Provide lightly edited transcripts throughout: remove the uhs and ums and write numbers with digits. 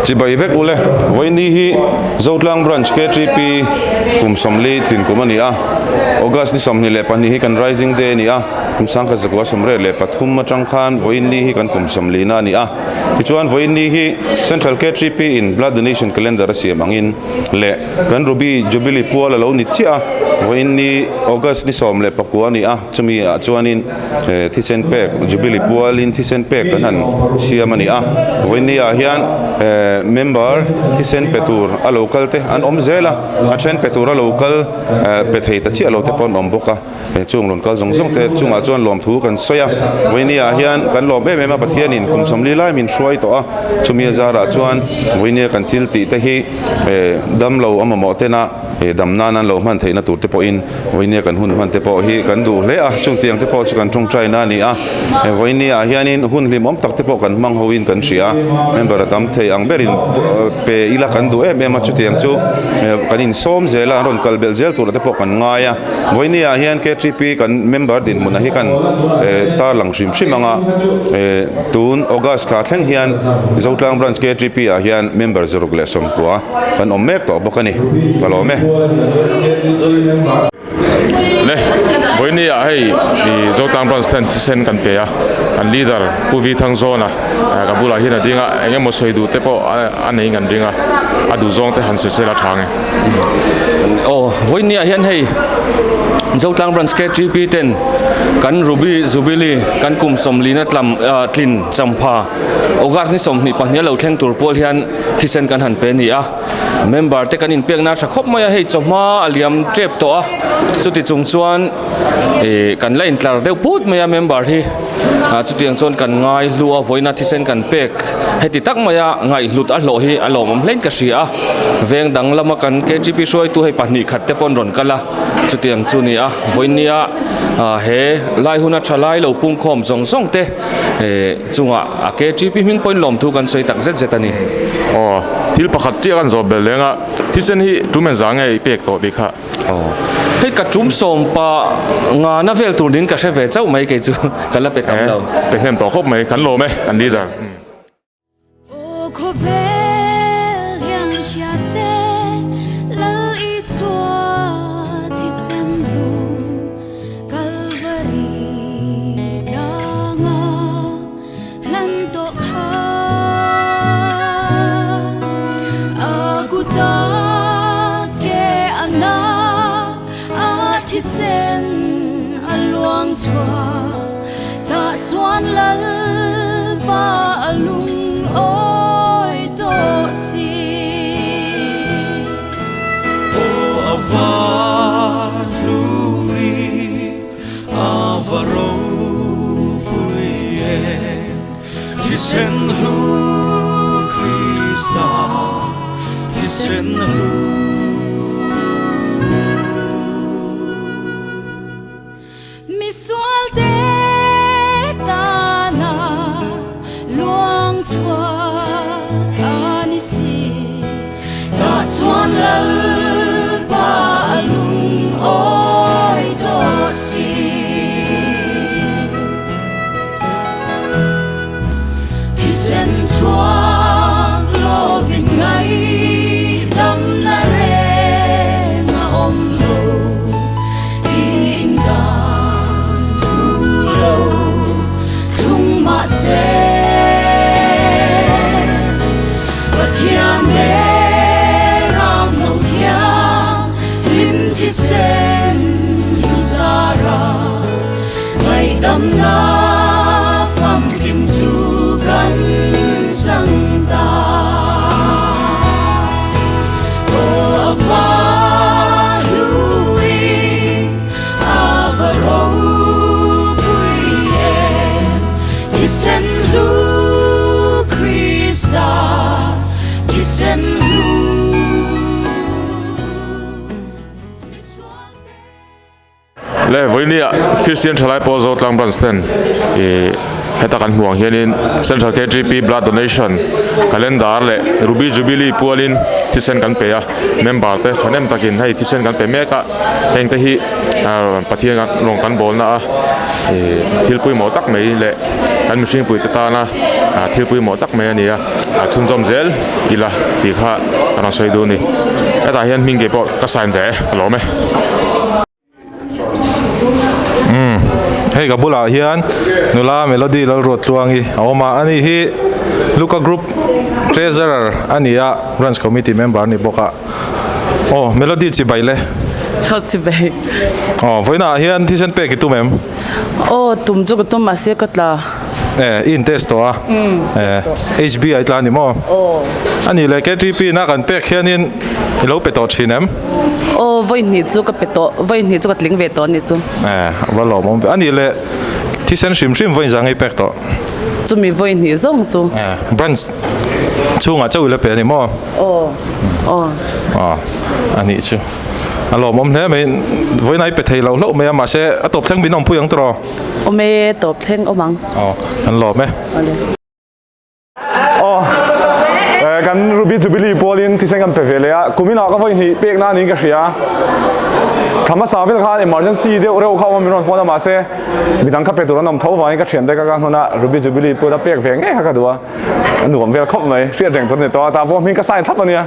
Chibai vek ule, vawiini hi Zotlang Branch KTP kum 40 tlin kum a ni a, August ni 22 hi kan Rising Day a ni a, kum 1983 atang khan vawiini hi kan kum 40 na a ni a, tichuan vawiini hi Central KTP in Blood Donation Calendar a siam angin leh kan Ruby Jubilee pual a lo ni chiah a, vawiini August ni 19 a ni a, chumi ah chuanin. Thisen pek Jubilee pualin thisen pek kan han siam a ni a, vawiini ah hian member thisen pe tur a lo kal te an awm zel a, a then pe tur a lo kal pe thei ta chiah lo te pawh an awm bawk a, chung rawn kal zawng zawng te chungah chuan lawmthu kan sawi a, vawiini ah hian kan lawm em em a Pathianin kum 40 lai min hruai tawh a, chumi a zarah chuan vawiini a kan thil tih te hi damlo a mamawh tena dam nan an lo hman theihna tur te pawhin Vawinia kan hun hman te pawh hi kan duh hle a, chungtiang te pawh chu kan tawngtaina a ni a. He vawinia ah hianin hun hlimawm tak te pawh kan hmang hoin kan hria a, member a tam thei ang berin pe ila kan duh em em a, chutiang chu kan insawm zel a, an rawn kal belh zel turah te pawh kan ngai a. Vawinia ah hian KTP kan member dinhmunah hi kan tarlang hrim hrim ang a, tun August thla thleng hian Zotlang Branch KTP ah hian member 190 Kan awm mek tawh bawk a ni, ka lawm e. Le, vawiini ah hei i Zotlang Branch ten thisen kan pe a, kan leader Pu Vi Thangzawna ka bulah hian a ding a, eng emaw sawi duh te pawh a nei in kan ring a, a duh zawng te han sawi sel a tha nge. Aw, vawiini ah hian hei Zotlang Branch KTP ten kan Ruby Jubilee kan kum 40 na tlam tlin champha August ni 22 a lo thleng tur pawl hian Thisen kan han pe a ni a, member te kan inpekna a tha khawp mai a, hei chawhma a liam tep tawh a, chuti chung chuan ih kan la intlar deuh put mai a member hi ah chutiang chuan kan ngai hlu a, vawiina thisen kan pek heti tak maia ngaihhlut a hlawh hi a lawmawm hlein ka hria a, veng dang lama kan KGP hruaitu hei pahnih khat te pawh an rawn kal a, chutiang chu a ni a, vawinia ah he lai huna tha lai lo pungkhawm zawng zawng te. Chungah a KTP hming pawhin lawmthu kan sawi tak zet zet a ni. Aw, thil pakhat chiah kan zawh belh leng a, thisen hi tum en za nge i pek tawh tih kha. Aw, hei ka tum sawm pa nga na vel tur niin ka hre ve chauh mai kei chu ka la pe tam lo. Pe hnem tawh khawp mai, kan lawm e, kan leader. Aw khawvel hian hria se Lal Isua thisen hlu Kalvari tlanga hlan tawh kha A kuta ke a na a thisen a luang chhuak Tah chuan Lalpa a lungawi tawh si. Aw a va hlui, a va ropui e, thisen hlu Krista, thisen hlu. Misual te tana luang chhuak a ni si. Tah chuan Lalpa a lungawi tawh si. Thisen chhuak lovin ngaihdamna reng a awm lo. Le vawinia Kristian thalai pawl Zotlang Branch ten ih Heta kan hmuh ang hianin Central KTP Blood Donation Calendar leh Ruby Jubilee pualin thisen kan pe a, member te thahnem takin hei thisen kan pe mek a, heng te hi Pathian rawng kan bawlna a ih thil pawimawh tak mai leh kan mihring puite tana thil pawimawh tak mai a ni a, a chhunzawm zel ila tih kha ka rawn sawi duh a ni. Hetah hian hming keipawh ka sign ve e, ka lawm e. Umm hei ka bulah hian nula Melody Lalruattluangi a awm a ani hi Luka Group Treasurer a ni a Branch Committee member a ni bawk a aw Melody chi bai le Aw chi bai Aw vawiinah hian thisen pek i tum em? Aw tum chu ka tum mahse ka tla. E i in test tawh a e HB ai tla a ni maw? Aw. A nih leh KTP na kan pek hianin i lo pe tawh thin em? Aw vawi hnih chu ka pe tawh, vawi hnih chu ka tling ve tawh a nih chu. E va lawmawm ve. A nih leh thisen hrim hrim vawi zang i pek tawh? Chumi vawi hnih zawng chu. E branch chhungah chauh i la pe a ni maw? Aw aw. Aw a nih chu. A lawmawm hle mai. Vawiin a i pe thei loh hlauh mai a mahse a tawp thleng min awmpui ang tawh rawh. Awm e, tawp thleng awm ang. Aw, an lawm e. Awle. Aw, kan Ruby Jubilee pawlin thisen kan pe ve leh a, kuminah ka vawi hnih pek na niin ka hria. Thla hmasa vel khan emergency deuh reuh kha awm a min rawn phone a mahse midang kha pe tur an awm tho vangin ka thiante ka ka hnawn a Ruby Jubilee pawh a pek ve ngei kha ka duh a, a nuam vel khawp mai, hriat reng tur a ni tawh a, tah pawh hming ka sign thlap a nia.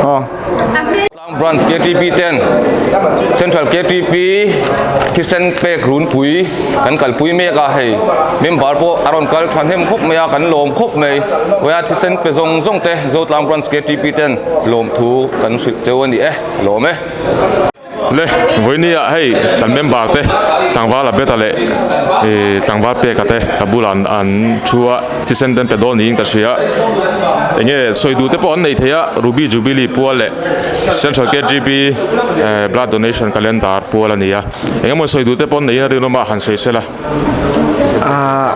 Aw. Tlang Branch ktp ten Central ktp thisen pek runpui kan kalpui mek a, hei member pawh a rawn kal thahnem khawp mai a, kan lawm khawp mai. Vawiin thisen pe zawng zawng te Zotlang Branch ktp ten lawmthu kan hrilh cheu a ni e, lawm e. Le, vawinia hei kan member te tlangval a bet a leh ih tlangval pek a te ka bulah an an thu a thisen ten pe dawn niin ka hria eng nge sawi duh te pawh an nei thei a Ruby Jubilee pual leh Central KGB eh blood donation calendar pual a ni a eng emaw sawi duh te pawh an neiin a rinawm a han sawi sela. Ahh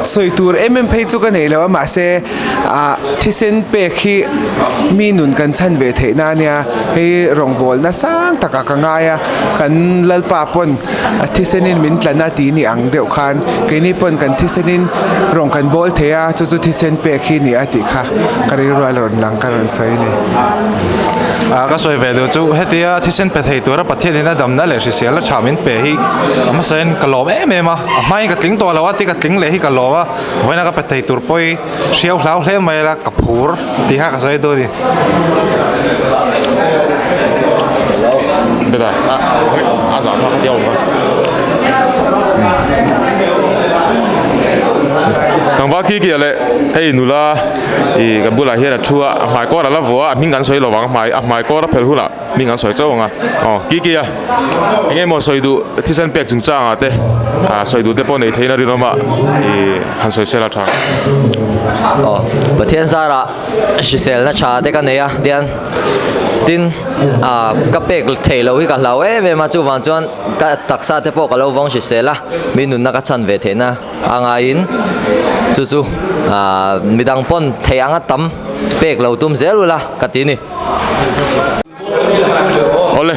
sawi tur em em phei chu ka nei lo a mahse ah thisen pek hi mi nun kan chhan ve theih na ania hei rawngbawl na sang takah ka ngai a kan lalpa pawn a thisen in min tlan a tih ni ang deuh khan keini pawn kan thisen in rawng kan bawl thei a chu chu thisen pek hi ni a tih kha ka rilru a rawn lang ka rawn sawi a ni. Ah ka sawi ve duh chu hetia thisen pe thei tura Pathian in a damna leh hrisel a tha min pe hi a hmasain ka lawm em em a a hmain ka tling tawh lo a ti ka tling leh hi ka lawm a vawiin a ka pe thei tur pawh hi hriau hlau hle mai la ka phur tih kha ka sawi dawn a ni. Tlangval ki ki a leh hei nula ih ka bulah hian a thu a a hmai kawr a la vuah a a hming kan sawi lo vang a hmai a hmai kawr a phelh hunah hming an sawi chauh ang a aw ki ki a eng emaw sawi duh thisen pek chung changah te ah sawi duh te pawh nei theiin a rinawm a ih han sawi sel a tha. Aw Pathian zarah hriselna tha te ka nei a tian tin ah ka pek theih loh hi ka hlau em em a chuvang chuan ka taksa te pawh ka lo vawng hrisel a mi nunna ka chhan ve theihna a ngaiin chu chu ah midang pawn theih anga tam pek lo tum zel ula ka ti a ni. Awle,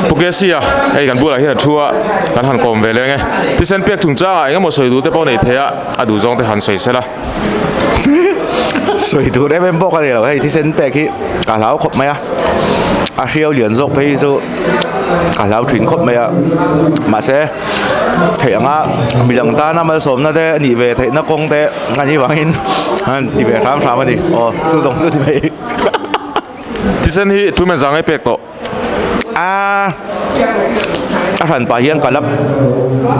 Pu Kesi a, hei kan bulah hian a thu a, kan han kawm ve leng e. Thisen pek chungchangah eng emaw sawi duh te pawh nei thei a, a duh zawng te han sawi sela. Sawi tur em em pawh ka nei lo, hei thisen pek hi ka hlau khawp mai a, a hriau lian zawk phei hi chu ka hlau thin khawp mai a, mahse theih anga midang tana malsawmna te a nih ve theihna kawng te a nih vangin an ti ve hram hram a ni, aw chu zawng chu ti mai. Thisen hi tu men zang ei pek tawh. A a hran pah hian ka la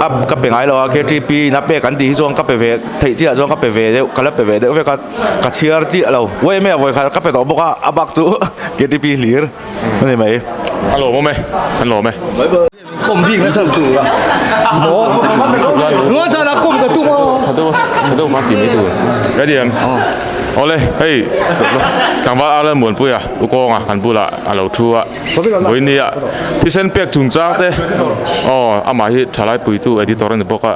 a ka pe ngai lo a KTP in a pek an tih hi chuan ka pe ve theih chiah chuan ka pe ve deuh ka la pe ve deuh vek a ka chhiar chiah lo uai mai a vawi khat ka pe tawh bawk a a bak chu KTP hlir a ni mai. A lawmawm e, an lawm e. Kom bik na chhan tur a. Nuan sa la kom ka tum a. Thado thado ma ti mai tur. Ready em? Awle hei tlangval Arlen Muanpuia u kawnga kan bulah a lo thu a. Vawinia thisen pek chungchang te aw amah hi thalai puitu editor a ni bawk a.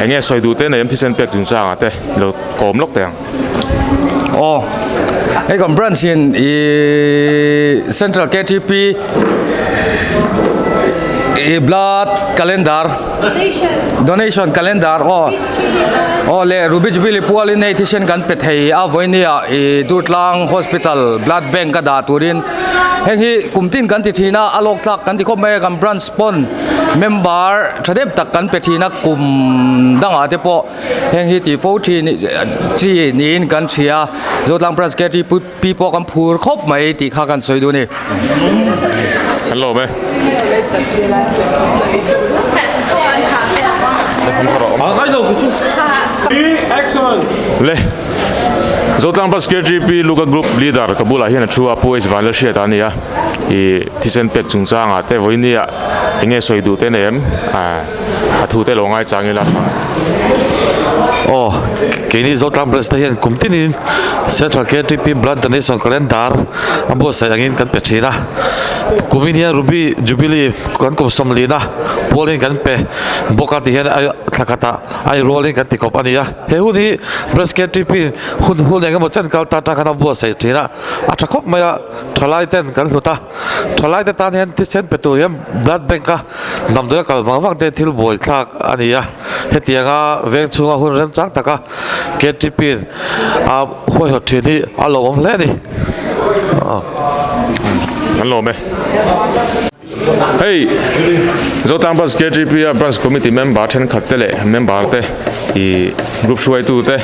Eng nge sawi duh te nei em thisen pek chungchangah te lo kawm lawk teh ang. Aw hei kan branch in ih Central KTP. I blood calendar donation calendar aw aw le Ruby Jubilee pualin hei thisen kan pe thei a vawinia ih Durtlang hospital blood bank a dah turin heng hi kum tin kan ti thin a a lawk tlak kan ti khawp mai a kan branch pawn member tha deuh tak kan pe thin a kum dangah te pawh heng hi tih fo thin chi niin kan hria Zotlang branch Pi pawh kan phur khawp mai tih kha kan sawi duh a ni. Kan lawm e. Le Zotlang Bus KGP Luka Group Leader ka bulah hian a thu a, Pu H Vanlalhriat a ni a, ih thisen pek chungchangah te vawinia eng nge sawi duh te nei em? A thu te lo ngaichang ila. Aw, keini Zotlang Branch te hian kum tinin Central KTP Blood Donation Calendar a buatsaih angin kan pe thin a. Kumin hian Ruby Jubilee kan kum sawmlina pualin kan pe bawk a ti hian a thla khatah a inrualin kan ti kawp a ni a. He hun hi Branch KTP hun hun engemaw chen kal ta tang khan a buatsaih thin a, a tha khawp mai a, thalai ten kan hlut a. Thalai te tan hian thisen pe tur hian Blood Bank a Damdawi a kal vang vang te thil buai thlak a ni a, hetianga veng chhunga hun remchang taka KTP a huaihawt thin hi a lawmawm hle a ni. Kan lawm e. Hei Zotlang Branch KTP a Branch Committee member thenkhat te leh member te ih group hruaitu te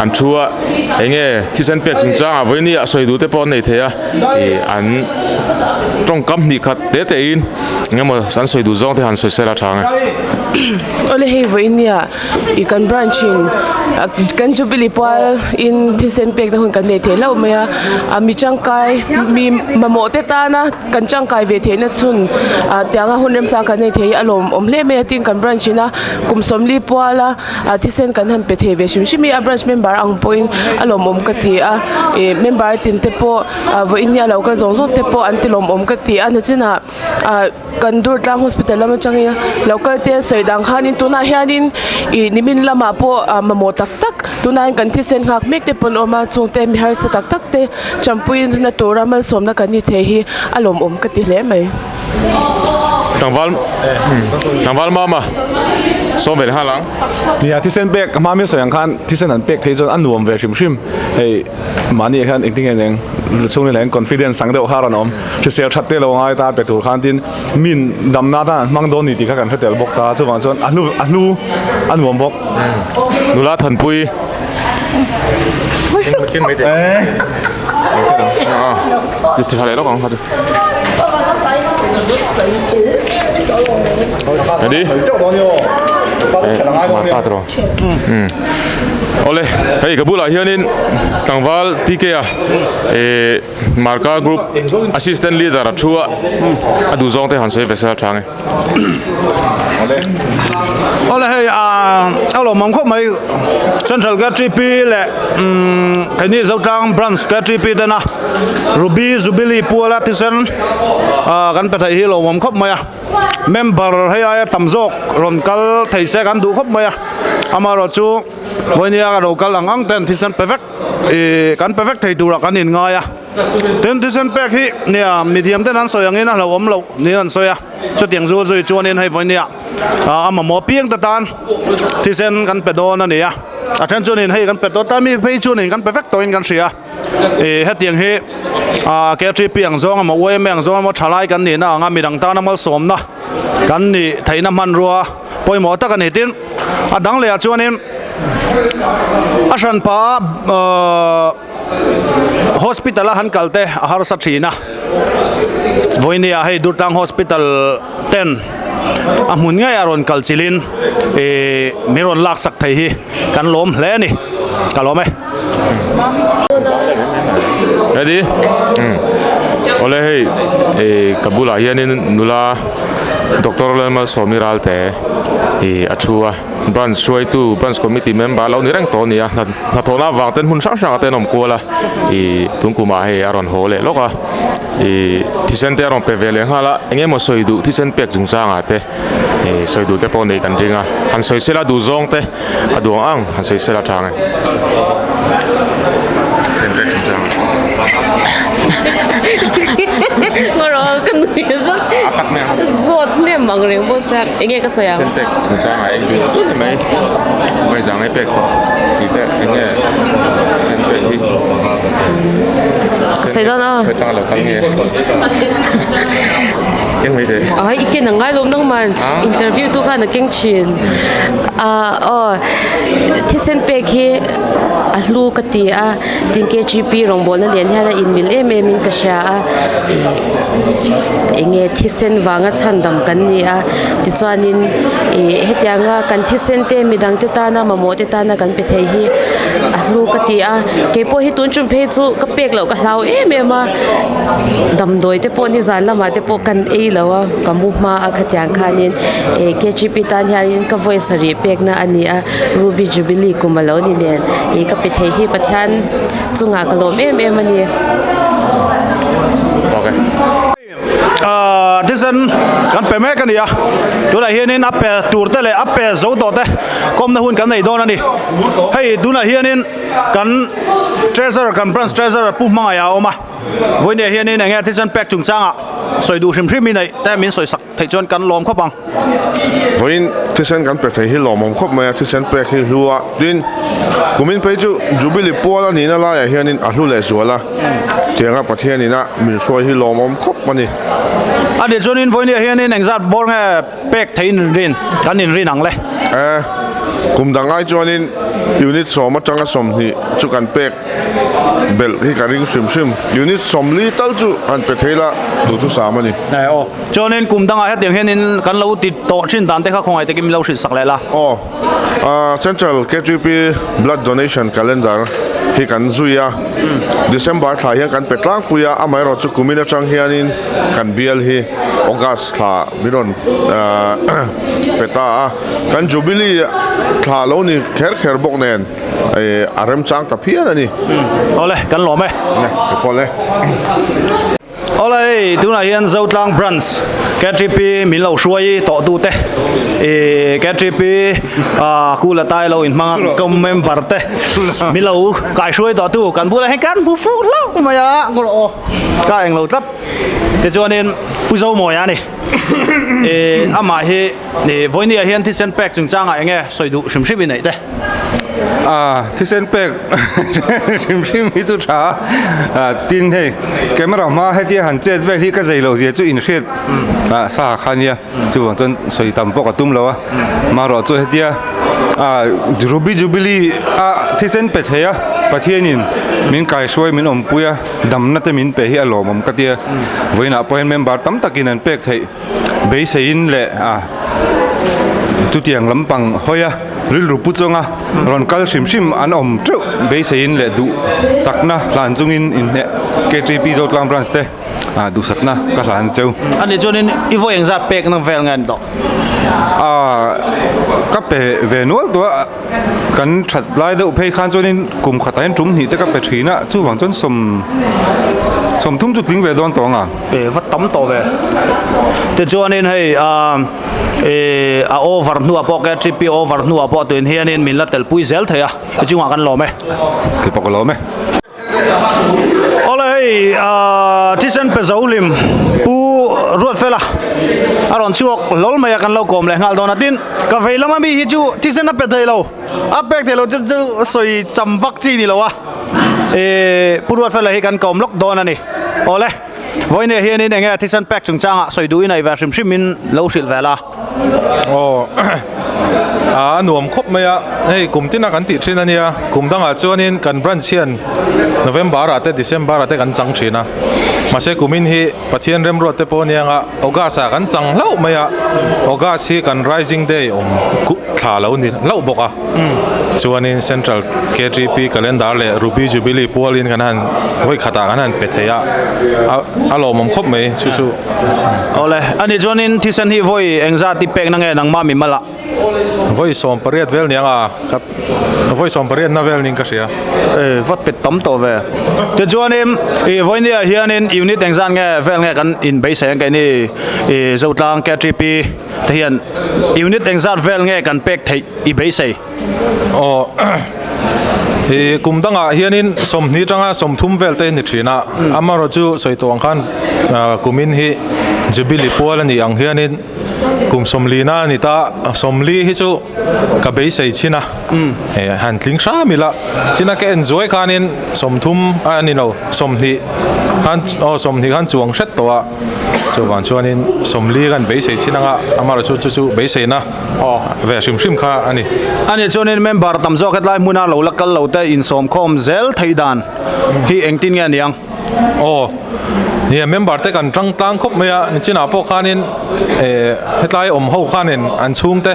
an thu a, enge thisen pek chungchangah vawiin a sawi duh te pawh an nei thei a, ih an tawngkam hnih khat te te in. Engemaw an sawi duh zawng te han sawi sela tha ang e. Awle hei vawiin nia i kan branch in kan Jubilee pual in thisen pek na hun kan nei thei hlauh mai a, a mi tangkai mi mamawh te tana kan tangkai ve theih na chhun ah tianga hun remchang kan nei thei hi a lawmawm hle mai a tin kan branch ina kum sawmli puala ah thisen kan han pe thei ve hrim hrim hi a branch member ang pawhin a lawmawm ka ti a ih member tin te pawh ah vawiin hi a lo kal zawng zawng te pawh an ti lawmawm ka ti a nachinah ah kan Durtlang hospital lam atangin lo kal te sawi dang khanin tunah hianin ih nimin lamah pawh ah mamawh tak tak tunah hian kan thisen nghak mek te pawh an awm a chungte mi harsa tak tak te tanpui na tura malsawmna kan ni thei hi a lawmawm ka ti hle mai. Tlangval tlangval mama sawm ve leh nghal ang. Nia thisen pek hma mi sawi ang khan thisen an pek thei chuan a nuam ve hrim hrim hei mahni ah hian engtin nge eng chhung leh confidence ang deuh kha a rawn awm hrisel that te lo ngai ta pe tur khan tin min damna atan an hmang dawn ni tih kha kan hre tel bawk ta chuvang chuan a hlu a hlu a nuam bawk. Nula Thanpui. Ti tha leh lawk ang kha chu. Ready? Awle, hei ka bulah hianin tlangval TK a eh Marka group assistant leader a thu a, a duh zawng te han sawi ve sela tha ang e. Awle hei a lawmawm khawp mai Central KTP leh keini Zotlang Branch KTP tena Ruby Jubilee puala thisen kan pe theih hi lawmawm khawp mai a member hei aia tam zawk rawn kal thei se kan duh khawp mai a amaherawhchu vawinia ka lo kal ang ang ten thisen pe vek ih kan pe vek thei turah kan inngai a. Tin thisen pek hi nia mithiam ten an sawi angin a hlauhawm loh niin an sawi a, chutiang zu zui chuanin hei vawinia a mamawh piang te tan thisen kan pe dawn a ni a, a then chuanin hei kan pe tawh ta mi phei chuanin kan pe vek tawhin kan hria ih hetiang hi ah KTP ang zawng emaw YMA ang zawng emaw thalai kan nihna anga midang tana malsawmna kan nih theihna hmanrua pawimawh tak a ni tin a dang lehah chuanin a hranpa ah. Hospital a han kal te a harsa thin a, vawinia hei Durtlang Hospital ten a hmun ngei a rawn kal chilhin ih min rawn lak sak thei hi kan lawm hle a ni, ka lawm e. Ready? Awle hei ih ka bulah hianin nula Doctor Lalmalsawmi Ralte ih a thu a. Branch hruaitu, Branch Committee member lo ni reng tawh a ni a, hnathawhna avang ten hmun hrang hrangah te an awm kual a, ih tun kumah hei a rawn haw leh lawk a, ih thisen te a rawn pe ve leh nghal a, eng emaw sawi duh thisen pek chungchangah te ih sawi duh te pawh neih kan ring a, han sawi sela duh zawng te a duh ang ang han sawi sela tha ang e. Thisen pek chungchangah. Ngaw rawh ka nui zawt zawt hnem. chungchang enge ka sawi ang? Thisen pek chungchangah eng duh duh ni mai mai zang ei pek tawh tih te enge thisen pek hi Ka sawi dawn a. Khawi tanga lo kal nge keng mai thei. Ai i ken ang ngai lawm nangman interview tu khan a keng thin. Ah aw thisen pek hi a hlu ka ti a. Tin KGP rawngbawlna nen hian a inmil em em in ka hria a, ih eng nge thisen vanga chhandam kan ni a, tichuanin ih hetianga kan thisen te midang te tana mamawh te tana kan pe thei hi a hlu ka ti a, keipawh hi tun tum phei chu ka pek loh ka hlau em em a, damdawi te pawh nizan lamah te pawh kan ei lo a, ka mu hma a khatiang khanin ih KGP tan hianin ka vawi sarih pekna a ni a. Ruby Jubilee kum a lo ni nen ih ka pe thei hi Pathian chungah ka lawm em em a ni. Ahh thisen kan pe mek a ni a, tunah hianin a pe tur te leh a pe zo tawh te kawmna hun kan nei dawn a ni. Hei tunah hianin kan treasurer kan branch treasurer Pu Hmangaih a awm a, vawinia hianin eng nge thisen pek chungchangah sawi duh hrim hrim i neih te min sawi sak. Theih chuan kan lawm khawp ang. Vawiin thisen kan pe thei hi lawmawm khawp mai a, thisen pek hi hlu a, tin kumin phei chu Jubilee pual a nihna laiah hianin a hlu leh zual a, tianga Pathianin a min hruai hi lawmawm khawp a ni. A nih chuanin vawinia hianin engzat bawr nge pek theihin inrin kan inrin ang le? E, kum dang ai chuanin unit sawm atanga 20 chu kan pek belh hi ka ring hrim hrim. Unit 40 tal chu han pe thei la duhthusam a ni. E aw. Chuanin kum dangah hetiang hianin kan lo ti tawh thin dan te kha khawngaih takin min lo hrilh sak leh la. Aw, Central KTP Blood Donation Calendar hi kan zui a, December thla hian kan pe tlangpui a, amaherawh chu kumin atang hianin kan bial hi August thla min rawn pe ta a, kan Jubilee thla lo ni kher kher bawk nen a remchang ta phian a ni. Awle, kan lawm e. Awle. Awle hei tunah hian Zotlang Branch KTP min lo hruai tawh tu te ih KTP ah kula tai lo inhmang a com member te min lo kai hruai tawh tu kan bulah hian kan hmu fuh hlauh mai a ngawrh aw ka eng lo tlat tichuanin Pu Zomawia a ni ih amah hi ih vawinia hian thisen pek chungchangah eng nge sawi duh hrim hrim i neih te. A thisen pek hrim hrim hi chu tha a tin hei camera hma hetia han chet vel hi ka zei loh zia chu inhriat ah sa kha nia chuvang chuan sawi tam pawh ka tum lo a marawh chu hetia ah Ruby Jubilee a thisen pe thei a Pathianin min kaihruai min awmpui a damna te min pe hi a lawmawm ka tia vawiinah pawh hian member tam takin an pek theih beiseiin leh ah chutiang lampang hawi a. Rilru pu chunga rawn kal hrim hrim an awm teuh beiseiin leh duh sakna hlan chungin inhneh KTP Zotlang Branch te duhsakna ka hlan cheu. A nih chuanin i vawi engzat pekna vel nge an tawh? Aaa ka pe ve nual tawh a, kan that lai deuh phei khan chuanin kum khatah hian tum hnih te ka pe thin a, chuvang chuan sawm sawmthum chu tling ve dawn tawh ang a. E va tam tawh ve. Tichuanin hei aaa. Ehh a over hnuah pawh KTP over hnuah pawh tuin hianin min la telpui zel thei a, i chungah kan lawm e. Ti pawh ka lawm e. Awle hei ahh thisen pe zo hlim Pu Ruatfela a rawn chhuak hlawl mai a kan lo kawm leh nghal dawn a tin ka vei lama mi hi chu thisen a pe thei lo a pek thei lo chu chu sawi cham vak chi ni lo a ehh Pu Ruatfela hi kan kawm lawk dawn a ni awle. Vawiinah hianin eng nge thisen pek chungchangah sawi duhin a i ve hrim hrimin lo hrilh vel a. Aw a nuam khawp mai a, hei kum tina kan tih thin a nia, kum dangah chuanin kan branch hian November ah te December ah te kan chang thin a, mahse kumin hi Pathian remruat te pawh anianga August ah kan chang hlauh mai a, August hi kan Rising Day awm thla lo ni hlauh bawk a. Chuanin Central KTP Calendar leh Ruby Jubilee pualin kan han vawi khatah kan han pe thei a, a lawmawm khawp mai chu chu. Awle, ani chuanin thisen hi vawi engzat i pekna nge nangmah mi mala? Vawi 18 vel niang a, ka vawi 18 na vel ning ka hria. E, va pe tam tawh ve. Tichuanin i vawinia hianin unit engzat nge vel nge kan inbeisei ang keini i Zotlang KTP te hian unit engzat vel nge kan pek theih i beisei? Aw, i kum dangah hianin 20 atanga 30 vel te ni thin a, amaherawhchu sawi tawh ang khan kumin hi Jubilee pual a nih ang hianin Kum sawmlina a ni ta, sawmli hi chu ka beisei chin a, han tling hram ila, china ka en zuai khanin sawmthum a ni lo, sawmhnih khan aw sawmhnih khan chuang hret tawh a, chuvang chuanin sawmli kan beisei chin anga amaherawhchu chu chu beiseina ve hrim hrim kha a ni. A nih chuanin member tam zawk hetlai hmuna lo la kal lo te insawmkhawm zel theih dan hi engtin nge a ni ang? Aw, nia member te kan tang tlang khawp mai a, nichinah pawh khanin eh hetlai awm ho khanin an chhungte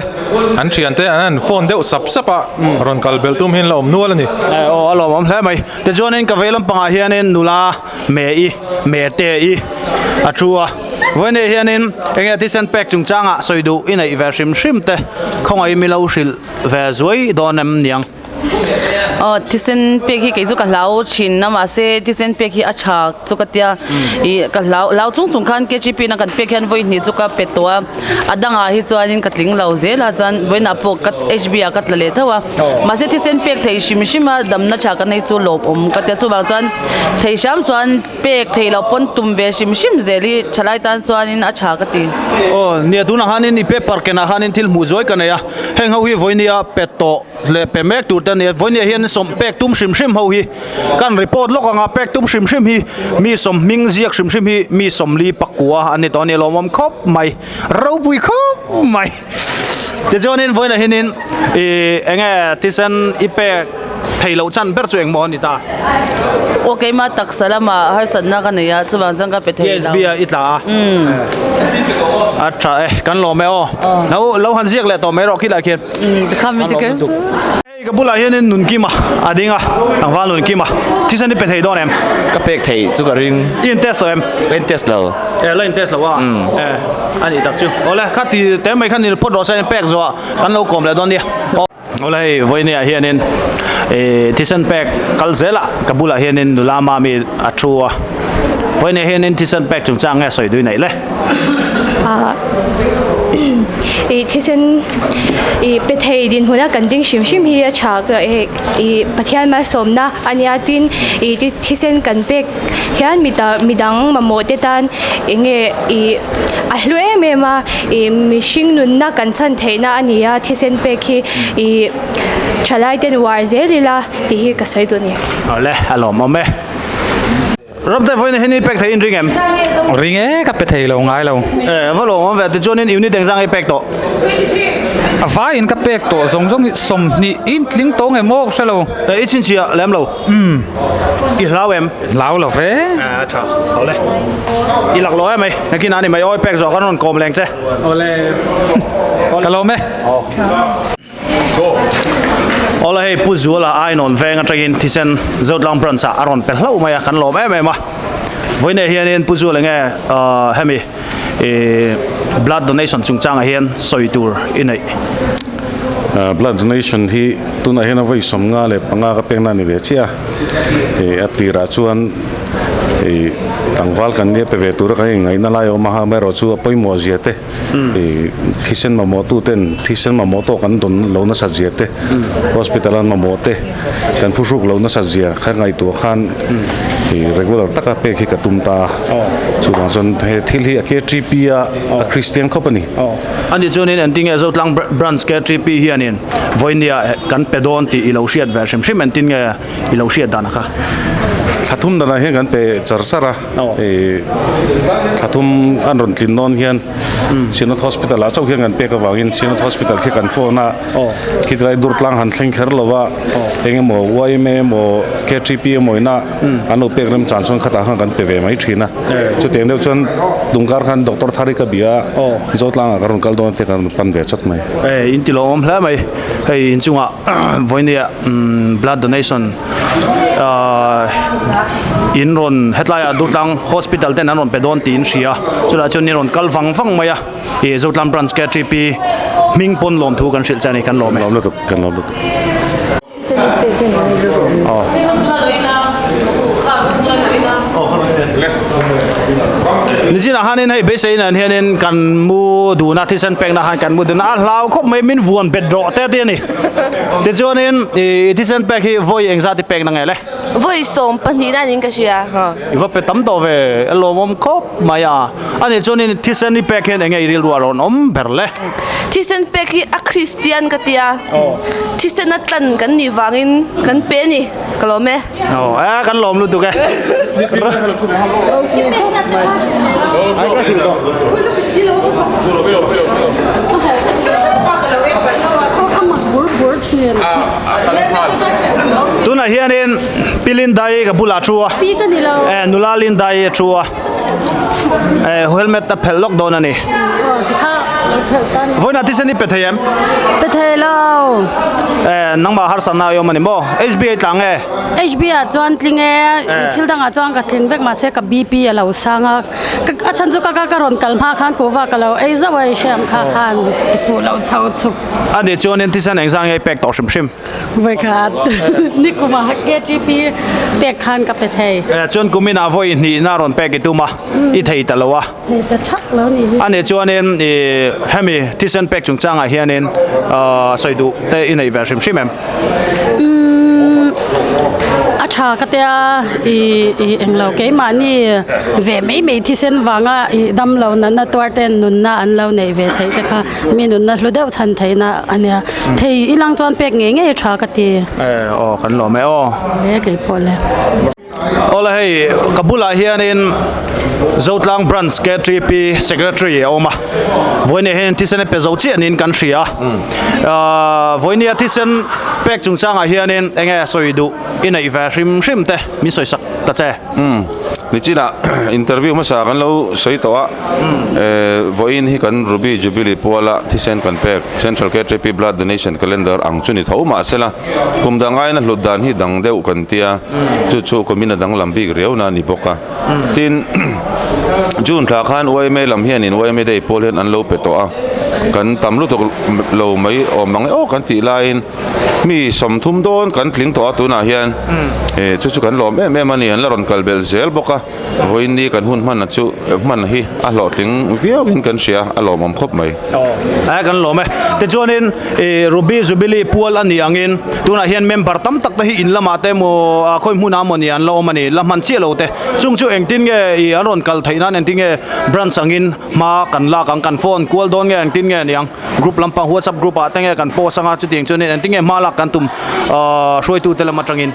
an thiante an han phone deuh sap sap a, rawn kal belh tum hian la awm nual a ni. Eh aw a lawmawm hle mai, tichuanin ka vei lampangah hianin nula me i me te i a thu a, vawiinah hianin eng nge thisen pek chungchangah sawi duh i neih ve hrim hrim te khawngaih mi lo hrilh ve zuai dawn em niang. Aw thisen pek hi kei chu ka hlau thin a mahse thisen pek hi a tha chu ka tia ih ka hlau hlau chung chung khan K_G_P na kan pek hian vawi hnih chu ka pe tawh a a dangah hi chuanin ka tling lo zel a chuan vawiinah pawh ka H_B ah ka tla leh tho a mahse thisen pek thei hrim hrim a damna tha ka nei chu lawmawm ka tia chuvang chuan thei hram chuan pek theih loh pawn tum ve hrim hrim zel hi thalai tan chuanin a tha ka ti. Aw nia tunah khanin i paper kenah khanin thil hmuh zuai ka nei a heng ho hi vawinia pe tawh. Leh pe mek tur te a ni a, vawinia hian sawm pek tum hrim hrim ho hi kan report lawk anga pek tum hrim hrim hi mi sawm hming ziak hrim hrim hi mi sawmli pakua an ni tawh a ni lawmawm khawp mai ropui khawp mai tichuanin vawiinah hianin ih eng nge thisen i pek thei loh chan ber chu engmaw a ni ta. Aw keimah taksa lamah harsatna ka nei a chuvang chuan ka pe thei lo. PHB ah i tla a a tha e kan lawm e aw lo lo han ziak leh tawh mai rawh khilai khian. Hei ka bulah hianin Nunkima a ding a, tlangval Nunkima. Thisen i pe thei dawn em? Ka pek thei chu ka ring. I in test lo em? Ka in test lo. E la in test lo a? E a nih tak chu. Awle kha ti te mai khan in phawt rawh se in pek zawh ah kan lo kawm leh dawn nia. Awle hei vawinia hianin e thisen pek kal zel ah ka bulah hianin nula mami a thu a. Vawinia hianin thisen pek chungchang nge sawi dui neih le? I thisen i pe thei dinhmuna kan ding hrim hrim hi a tha i Pathian malsawmna a nia tin i thisen kan pek hian midang mamawh te tan eng nge i a hlu em em a i mihring nunna kan chhan theihna a ni a thisen pek hi i thalai ten uar zel ila tih hi ka sawi duh a ni. Awle a lawmawm e. Ramte vawiin hi ni pek thei in ring em? Ring e, ka pe thei lo ngai lo. E, va lawm awm ve, tichuanin unit engzang i pek tawh? A vaiin ka pek tawh zawng zawng hi 20 in tling tawh nge maw ka hre lo. E, i chhinchhiah lem lo? Umm. I hlau em? Hlau lo ve. E, a tha, awle. I lak lo em mai, nakin ah ni mai awi pek zawh kan rawn kawm leng che. Awle. Ka lawm e. Awla hei Pu Zuala Ainawn veng atangin thisen Zotlang branch ah a rawn pe hlauh mai a kan lawm em em a vawiinah hianin Pu Zuala nge hemi blood donation chungchangah hian sawi tur i neih. Blood donation hi tunah hian a vawi 55 ka pekna a ni ve chiah a, a tirah chuan tlangval kan nia pe ve tura kan inngaihna lai a awm a, amaherawhchu a pawimawh zia te Thisen mamawh tu ten thisen mamawh tawk an dawn lo nasat zia te, hospital an mamawh te kan phuhruk lo nasat zia kha ngaihtuah khan regular taka pek hi ka tum ta a. Chuvang chuan he thil hi a KTP a a Kristian khawp a ni. Ani chuanin engtin nge Zotlang Branch KTP hianin vawinia kan pe dawn tih i lo hriat ve hrim hrim engtin nge i lo hriat dan a kha? Thla thum danah hian kan pe char char a. Thla thum an rawn tlin dawn hian Synod Hospital ah chauh hian kan pek avangin Synod Hospital khi kan phone a, khitlai Durtlang han thleng kher lo va, eng emaw yma emaw KTP emaw ina an lo pek rem chan chuan khatah khan kan pe ve mai thin a. Chutiang deuh chuan tungkar khan Doctor Thari ka bia a, Zotlangah ka rawn kal dawn te kan rawn pan ve chat mai. In ti lawmawm hle mai, hei inchungah vawinia blood donation in rawn hetlaiah Durtlang Hospital ten an rawn pe dawn tih in hria chulaiah chuan in rawn kal vang vang mai a ih Zotlang Branch KTP hming pawn lawm thu kan hrilh che a ni kan lawm e. Lawm lutuk kan lawm lutuk. Nichinah khanin hei beisei nen hianin kan mu dun a, thisen pekna khan kan mu dun a, a hlau khawp mai min vuan bet rawh te te a ni. Tichuanin i thisen pek hi vawi engzat i pekna nge le? Vawi 12 na niin ka hria. I va pe tam tawh ve, a lawmawm khawp mai a. A nih chuanin thisen i pek hian enge i rilru a rawn awm ber le? Thisen pek hi a Kristian ka tia, thisen a tlan kan nih vangin kan pe a ni, ka lawm e. Aw, e kan lawm lutuk e. Tunah hianin Pi Lindai ka bulah thu a, e nula Lindai a thu a. Eh helmet a phelh lawk dawn a ni. Vawiinah thisen i pe thei em? Pe thei lo. Eh nangmah harsatna a awm a ni maw? HB a tlang e? HB ah chuan tling e, thil dangah chuan ka tling vek mahse ka BP a lo sang a. A chhan chu ka ka rawn kal hma khan kuhva ka lo ei zauh a i hriam kha khan ti fuh lo chho chuk. A nih chuanin thisen engzah nge i pek tawh hrim hrim? Vawikhat nikuma KTP pek khan ka pe thei. Eh chuan kumin ah vawi hnihna rawn pek i tum a, i thei ta lo a. Thei ta thak lo ni hi. A nih chuanin i hemi thisen pek chungchangah hianin sawi duh te i neih ve hrim hrim em? Umm a tha ka tia i i englo keimahni ve mai mai thisen vanga i damlo natna tuar ten nunna an lo neih ve theih te kha mi nunna hlu deuh chhan theihna a nia. Thei i lang chuan pek ngei ngei tha ka ti. E aw kan lawm e aw. Le kei pawh le. Awle hei ka bulah hianin Zotlang Branch KTP Secretary a awm a, vawinia hian thisen a pe zo chiah niin kan hria a, vawinia thisen pek chungchangah hianin enge sawi duh i neih ve hrim hrim te min sawi sak ta che. Umm nichinah interview hmasa kan lo sawi tawh a, vawiin hi kan Ruby Jubilee puala thisen kan pek Central KTP Blood Donation Calendar ang chu ni tho mahsela kum dang aiin a hlut dan hi dang deuh kan tia, chu chu kumin a danglam bik riau na a ni bawk a. Tin, June thla khan yma lam hianin yma Day pawl hian an lo pe tawh a, kan tam lutuk lo mai awm ang e aw kan tih laiin, Mi 30 dawn kan tling tawh a tunah hian eh chu chu kan lawm em em a ni an la rawn kal belh zel bawk a vawiin ni kan hun hman chu hman hi a hlawhtling viau in kan hria a lawmawm khawp mai. Aw kan lawm e tichuanin ih Ruby Jubilee pual a nih angin tunah hian member tam tak te hi in lamah te emaw ah khawi hmunah emaw ni an la awm a ni la hman chiah lo te chung chu engtin nge ih an rawn kal theih nan engtin nge branch angin hma kan lak ang kan phone kual dawn nge engtin nge ni ang. Group lampang WhatsApp group ah te nge kan post anga chutiang chuanin engtin nge hma lak kan tum ahh hruaitu te lam atangin.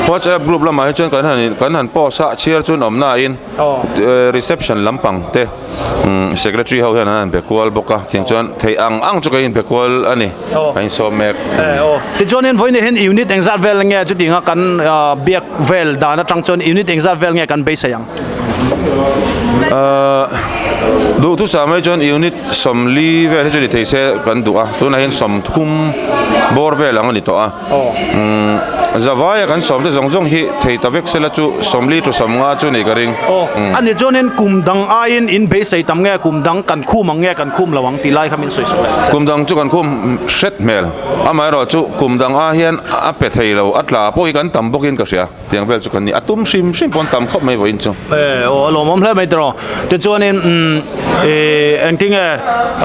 WhatsApp group lamah hi chuan kan han kan han post a chhiar chuan awm na in reception lampang te secretary ho hian an han be kual bawk a tiang chuan theih ang ang chu kan inbe kual a ni kan insawm mek. Tichuanin vawiin hian unit engzat vel nge chutianga kan biak vel dan atang chuan unit engzat vel nge kan beisei ang. Ahh duhthusam mai chuan unit 40 vel hi chu ni thei se kan duh a tunah hian 30 bawr vel ang a ni tawh a umm zavaia kan sawm te zawng zawng hi thei ta vek sela chu 40 to 50 chu ni ka ring. Aw a ni chuanin kum dang aiin in beisei tam nge kum dang kan khum ang nge kan khum lo ang tih lai kha min sawi sak leh. Kum dang chu kan khum hret hmel amaherawh chu kum dang ah hian a pe thei lo a tla pawh hi kan tam bawkin ka hria. Tiang vel chu kan ni. A tum hrim hrim pawn tam khawp mai vawiin chu. E aw a lawmawm hle mai tiraw. Tichuanin umm e engtinge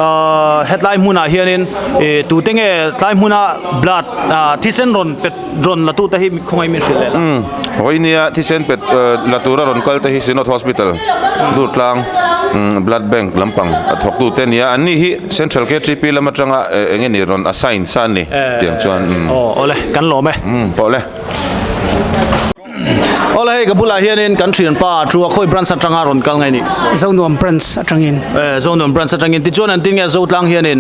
ahh hetlai hmunah hianin e tute nge tlai hmuna blood ah thisen rawn pet rawn la tute hi khawngaih min hrilh leh la. Umm vawinia thisen pet la tura rawn kal te hi Synod Hospital Durtlang umm blood bank lampang a thawk tute ania. Anni hi Central KTP lam atanga enge ni rawn assign sa an ni tiang chuan umm. Aw awle kan lawm e. Umm pawh le. Awle hei ka bulah hianin kan thianpa chu a khawi branch atanga rawn kal ngai ni. Zonuam branch atangin. Eh Zonuam branch atangin tichuan an tin nge Zotlang hianin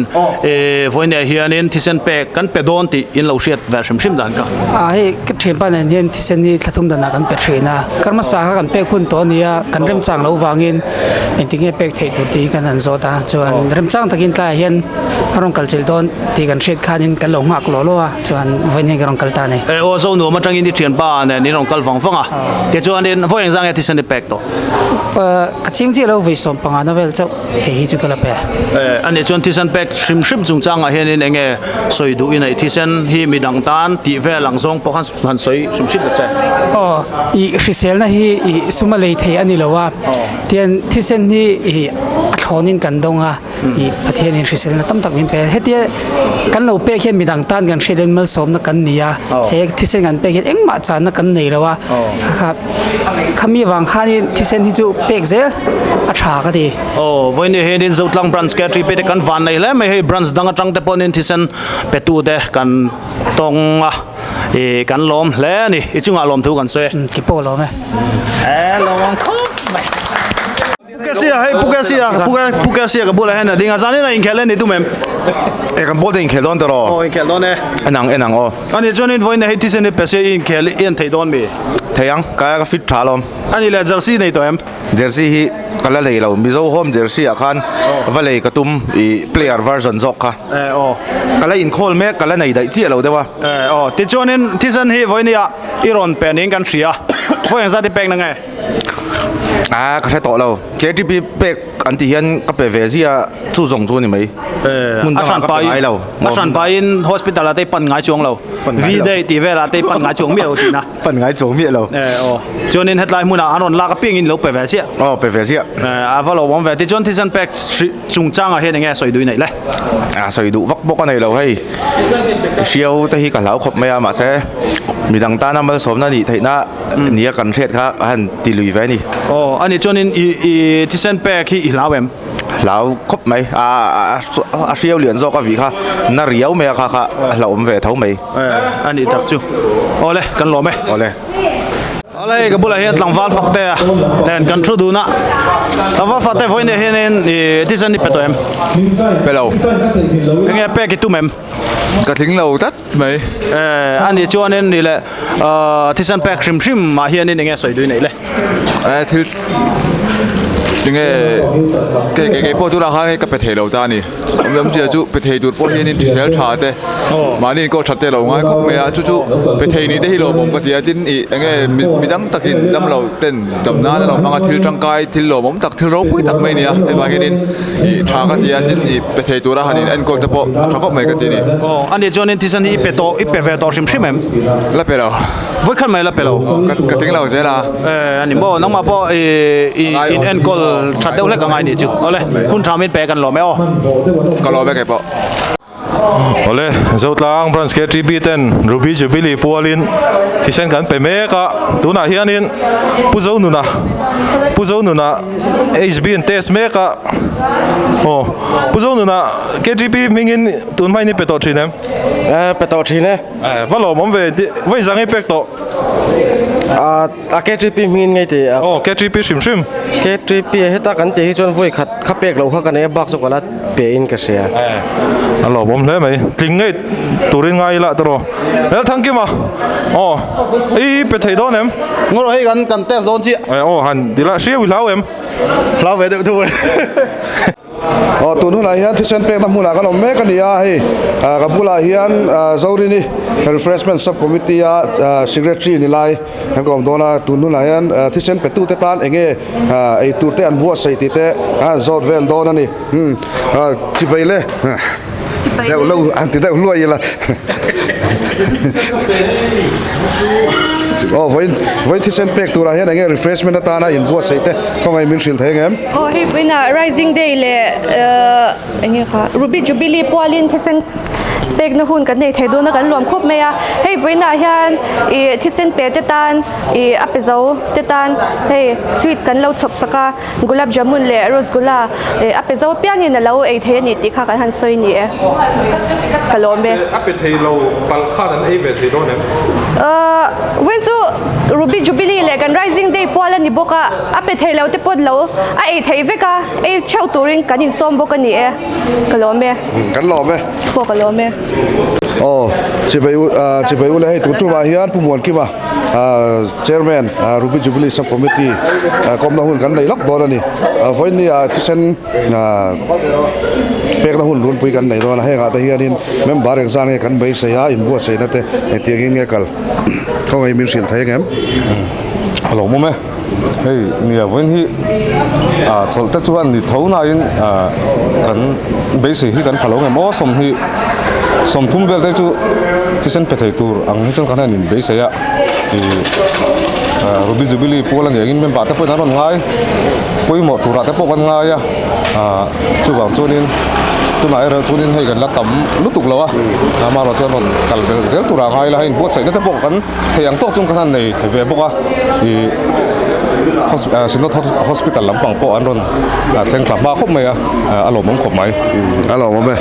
eh vawiinah hianin thisen pek kan pe dawn tih in lo hriat ve hrim hrim dan ka. Ah hei ka thianpa nen hian thisen hi thla thum danah kan pe thin a, kar hmasa kha kan pek hun tawh a ni a, kan remchang loh vangin engtin nge pek theih tur tih hi kan han zawt a, chuan remchang takin tlaiah hian a rawn kal chilh dawn tih kan hriat khanin kan lo nghak lawh lawh a. Chuan vawiin hi ka rawn kal ta a ni. E aw Zonuam atangin i thianpa nen in rawn kal vang vang a. Tichuanin vawi engzah nge thisen i pek tawh? Ka chiang chiah lo, vawi 15 na vel chauh kei hi chu ka la pe. Ani chuan thisen pek hrim hrim chungchangah hianin eng nge sawi duh i neih? Thisen hi midang tan tih vel ang zawng pawh khan han sawi hrim hrim ta che. Aw, i hriselna hi i suma lei thei a ni lo a, tian thisen hi i a thlawnin kan dawng a. I Pathianin hriselna tam tak min pe. Hetia kan lo pek hian midang tan kan hriat hian malsawmna kan ni a, he thisen kan pek hian engmah channa kan nei lo a, kha khami avang khanin thisen hi chu pek zel a tha ka ti. Aw, vawiin hianin Zotlang Branch KTP te kan van nei hle mai hei branch dang atang te pawhin thisen petu te kan tawng a, i kan lawm hle a ni. I chungah lawmthu kan sawi e. Ki pawh lawm e. E lawm ang khawp mai. Pukesia hei Pukesia Pukesia ka bulah hian a ding a zanin a inkhel e ni tum em? E kan ball te inkhel dawn tawh rawh. Aw inkhel dawn e. Enang enang aw. Ani chuanin vawiin hei thisen hi pe se i inkhel i en thei dawn mi? Thei ang ka ka fit tha alawm. Ani leh jersey nei tawh em? Jersey hi ka la lei lo Mizo home jersey ah khan va lei ka tum i player version zawk kha. E aw. Ka la inkhawl mek ka la nei daih chiah lo deuh a. E aw tichuanin thisen hi vawiin i rawn pe niin kan hria. Vawiin engzat i pek na nge? Ah ka hre tawh lo. KTP pek an tih hian ka pe ve zia chu zawng chu a ni mai. Hmun dangah ka pe ngai lo. A hran pahin hospital ah te pan ngai chuang lo. V-day tih velah te pan ngai chuang miah lo tihna. Pan ngai chuang miah lo. Aw. Chuanin hetlai hmunah an rawn lak apiangin lo pe ve chiah. Aw pe ve chiah. A va lo awm ve. Tichuan thisen pek chungchangah hian enge sawi duh i neih le? A sawi duh vak bawk a nei lo hei. Hriau te hi ka hlau khawp mai a mahse midang tana malsawmna nih theihna nia kan hriat kha a han ti lui ve a ni. Aw, ani chuanin i i thisen pek hi i hlau em? Hlau khawp mai, a a hriau lian zawk a vih kha na riau mai a kha kha a hlauhawm ve tho mai. A nih tak chu. Awle, kan lawm e. Awle. Awle, hei ka bulah hian tlangval fakte a nen kan thu dun a. Tlangval fakte vawiin ah hianin i thisen i pe tawh em? Pe lo. Enge pek i tum em? Ka tling lo tlat. mai. Eh, ani chuanin ni le thisen pek hrim hrim mah hianin enge sawi dui neih le? Eh, thil tinge ke ke ke pawh tunah khan ka pe thei lo ta a ni. Awmzia chu pe thei tur pawh hianin hrisel tha te mahni inkawl that te lo ngai khawp mai a, chu chu pe thei ni te hi lawmawm ka ti a, tin ih enge midang takin damlo ten dam nan a lo hmang a, thil tangkai thil lawmawm tak thil ropui tak mai a ni a, hei vang hianin Ih tha ka ti a tin ih pe thei tura han in enkawl te pawh a tha khawp mai ka ti a ni. Aw ani chuanin thisen hi i pe tawh i pe ve tawh hrim hrim em? La pe lo. Vawikhat mai la pe lo. Aw ka ka tling lo zel a. Eh ani maw nangmah pawh ih i in enkawl that deuh hlek a ngai nih chu. Awle hun tha min pe kan lawm e aw. Ka lawm e kei pawh. Awle, Zotlang Branch KTP ten Ruby Jubilee pualin thisen kan pe mek a, tunah hianin Pu Zonuna, Pu Zonuna HB an test mek a, aw Pu Zonuna KTP hmingin tun hmain i pe tawh thin em? Eh, pe tawh thin e. Eh, va lawmawm ve, vawi zang i pek tawh? A KTP hmingin ngei tih a. Aw, KTP hrim hrim. KTP a heta kan tih hi chuan vawi khat kha pek loh kha ka nei a, bak chu ka la pe in ka hria. A lawmawm hle mai. Tling ngei turin ngai ila tawh rawh. Hel Thangkima, aw, i pe thei dawn em? Ngaw hei kan kan test dawn chiah. Aw, han ti la, hriau i hlau em? Hlau ve deuh deuh e. Aw tun hunah hian thisen pekna hmunah kan awm mek a ni a, hei ka bulah hian Zorini Refreshment Sub Committee a Secretary ni lai kan ka awm dawn a, tun hunah hian thisen petute tan eng nge ei tur te an buatsaih tih te an zawt vel dawn a ni. Chibai le deuh lo an ti deuh hluai ila. Aw vawiin vawiin thisen pek turah hian eng nge refreshment atana inbuatsaih te khawngaih min hrilh thei ang em? Aw hei vawiinah Rising Day leh eng nge kha Ruby Jubilee pualin thisen pekna hun kan nei thei dawn a kan luam khawp mai a, hei vawiinah hian ih thisen pe te tan ih a pe zo te tan hei sweets kan lo chhawp sak a. Gulab jamun leh rasgulla eh a pe zo piangin a lo ei thei a ni tih kha kan han sawi ni e. Ka lawm e. A pe thei lo palh khan an ei ve thei dawn em? Ahh vawiin chu Ruby Jubilee leh kan Rising Day pual a ni bawk a, a pe thei lo te pawh lo a ei thei vek a, ei theuh turin kan insawm bawk a ni e. Ka lawm e. Kan lawm e. Pawh ka lawm e. Aw, chibai u chibai u le hei tun tumah hian Pu Muankima Chairman Ruby Jubilee Sub Committee kawmna hun kan nei lawk dawn a ni. Vawiin ni ah thisen pekna hun runpui kan nei dawn a, hengah te hianin member engzah nge kan beisei a, inbuatsaihna te engtiangin nge kal khawngaih min hrilh thei angem? A lawmawm e. Hei nia vawiin hi chawlh te chuan ni tho nain kan beisei hi kan pha lo ngem aw 20 30 vel te chu thisen pe thei tur ang hi chuan kan han inbeisei a ih Ruby Jubilee pual a ni angin member te pawhin an rawn ngai pawimawh turah te pawh kan ngai a chuvang chuanin tunah erawh chuanin hei kan la tam lutuk lo a amaherawh chuan rawn kal vel zel turah ngai ila hei inbuatsaihna te pawh kan Thei ang tawk chung khan an nei ve bawk a, ih Synod Hospital lampang pawh an rawn thleng thla hma khawp mai a, a lawmawm khawp mai. A lawmawm e.